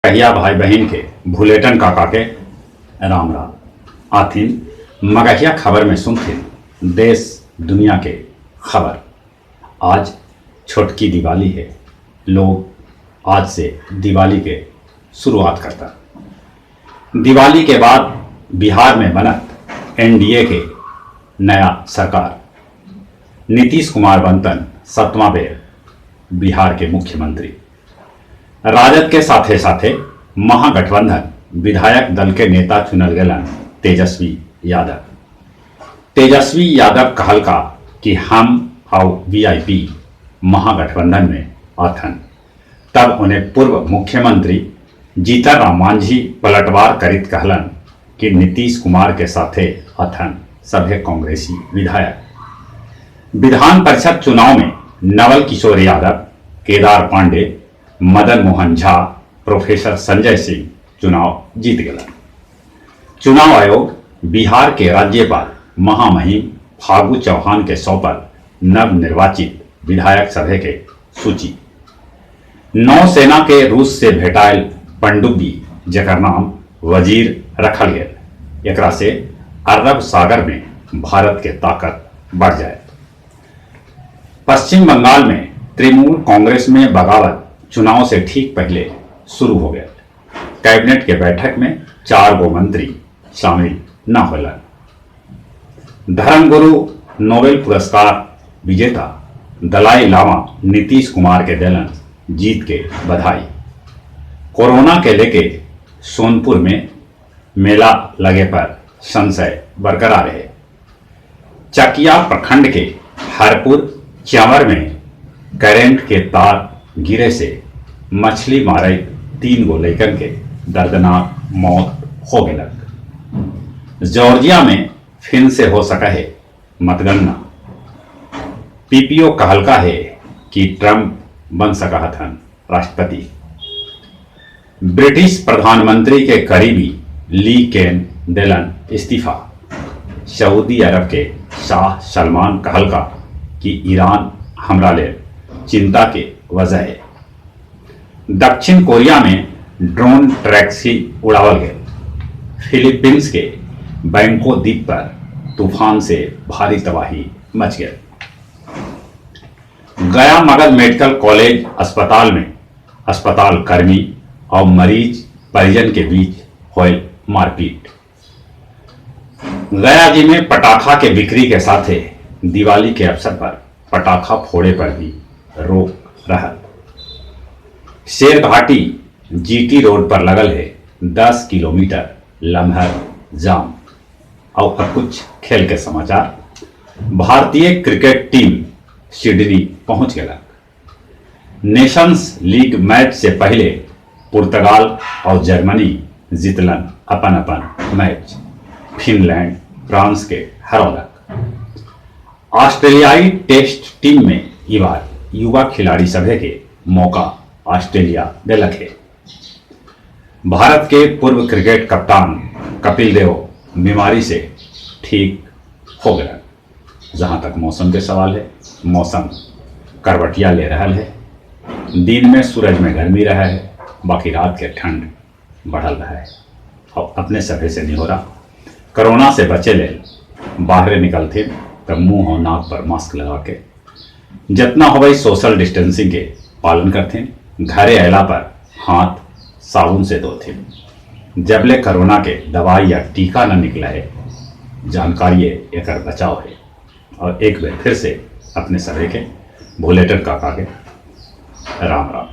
कहिया भाई बहिन के भुलेटन काका के राम राम। आथिन मगहिया खबर में सुनथिन देश दुनिया के खबर। आज छोटकी दिवाली है, लोग आज से दिवाली के शुरुआत करता। दिवाली के बाद बिहार में बनत एनडीए के नया सरकार। नीतीश कुमार बनतन सतवां बेर बिहार के मुख्यमंत्री। राजद के साथे साथे महागठबंधन विधायक दल के नेता चुनल गेलन तेजस्वी यादव। तेजस्वी यादव कहलका कि हम आउ वीआईपी महागठबंधन में आथन। तब उन्हें पूर्व मुख्यमंत्री जीतन राम मांझी पलटवार करित कहलन कि नीतीश कुमार के साथे आथन सभे कांग्रेसी विधायक। विधान परिषद चुनाव में नवल किशोर यादव, केदार पांडे, मदन मोहन झा, प्रोफेसर संजय सिंह चुनाव जीत गलन। चुनाव आयोग बिहार के राज्यपाल महामहिम फागू चौहान के सौंपल नवनिर्वाचित विधायक सभे के सूची। नौसेना के रूस से भेटायल पनडुब्बी जेकर नाम वजीर रखल गेल। एकरा से अरब सागर में भारत के ताकत बढ़ जाए। पश्चिम बंगाल में तृणमूल कांग्रेस में बगावत चुनाव से ठीक पहले शुरू हो गया। कैबिनेट के बैठक में चार गो मंत्री शामिल न होलन। धर्मगुरु नोबेल पुरस्कार विजेता दलाई लामा नीतीश कुमार के देलन जीत के बधाई। कोरोना के लेके सोनपुर में मेला लगे पर संशय बरकरार है। चकिया प्रखंड के हरपुर चंवर में करंट के तार गिरे से मछली मारे 3 गो लइकन के दर्दनाक मौत हो गलक। जॉर्जिया में फिन से हो सका है मतगणना। पीपीओ कहलका है कि ट्रंप बन सका हथन राष्ट्रपति। ब्रिटिश प्रधानमंत्री के करीबी ली केन देलन इस्तीफा। सऊदी अरब के शाह सलमान कहलका कि ईरान हमरा ले चिंता के वजह है। दक्षिण कोरिया में ड्रोन टैक्सी उड़ावल गए। फिलीपींस के बैंको द्वीप पर तूफान से भारी तबाही मच गई। गया मगध मेडिकल कॉलेज अस्पताल में अस्पताल कर्मी और मरीज परिजन के बीच होयल मारपीट। गया जी में पटाखा के बिक्री के साथे दिवाली के अवसर पर पटाखा फोड़े पर भी रोक रहत। शेरघाटी जीटी रोड पर लगल है 10 किलोमीटर लम्हर जाम। और अब कुछ खेल के समाचार। भारतीय क्रिकेट टीम सिडनी पहुंच गया। नेशंस लीग मैच से पहले पुर्तगाल और जर्मनी जीतलन अपन अपन मैच। फिनलैंड फ्रांस के हरौलक। ऑस्ट्रेलियाई टेस्ट टीम में ई बार युवा खिलाड़ी सभे के मौका ऑस्ट्रेलिया दिलक है। भारत के पूर्व क्रिकेट कप्तान कपिल देव बीमारी से ठीक हो गए। जहां तक मौसम के सवाल है, मौसम करवटिया ले रहा है। दिन में सूरज में गर्मी रहा है, बाकी रात के ठंड बढ़ल रहा है। और अपने सभे से नहीं हो रहा, कोरोना से बचे ले बाहर निकलते तब मुंह और नाक पर मास्क लगा के जितना हो सोशल डिस्टेंसिंग के पालन करते, घरे अला पर हाथ साबुन से धोते। जबले कोरोना के दवाई या टीका न निकला है, जानकारी एकर बचाव है। और एक बार फिर से अपने सभी के भुलेटन काका के राम राम।